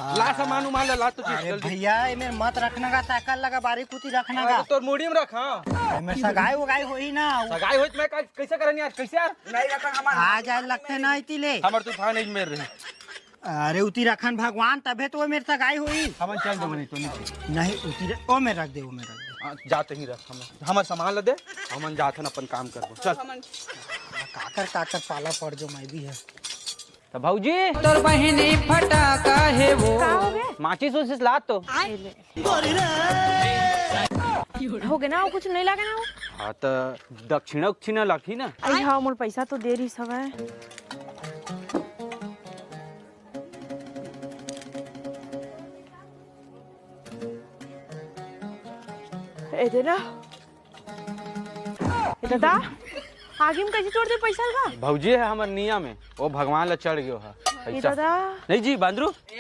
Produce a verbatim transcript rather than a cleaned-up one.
ला सामान उमान ला, ला तो चीज अरे जल्दी। भैया, एमेर मत रखना गा, ताकत लगा बारी कुती रखना अरे गा। तो तोर मुड़ी में रख, हाँ। एमेर सगाई उगाई होही ना। सगाई होई तो मैं का-, कैसे करन यार, कैसे यार? नहीं रखन हमार आ जाए लगते ना इती ले। हमर तूफान एक मेर रहे। अरे उती रखन भगवान, तभे तो वो मेर सगाई होही। हमन चल देबो नहीं तो नीचे। नहीं, उती र-, ओ में रख दे, ओ में रख दे। हाँ, जाते ही रख, हम, हमर सामान ला दे, हमन जाथन अपन काम करबो। चल। काकर, काकर पाला पड़ जो मैं भी है। त भौजी, तोर बहिनी फटाका हे वो। का हो गे? माचिस उचिस ला तो। ए ले। हो गे ना, वो कुछ नहीं लागे ना वो। हाँ, त दक्षिणा उक्षिणा लागही ना। अरे हाँ, मोर पैसा तो दे रही हवय। ए दे ना। ए दादा, आगी में कैसे छोड़ दे पैसा का? भौजी है हमर नियम है, वो भगवान ला चढ़ गयो है ए पैसा। दादा। नहीं जी, बांदरू।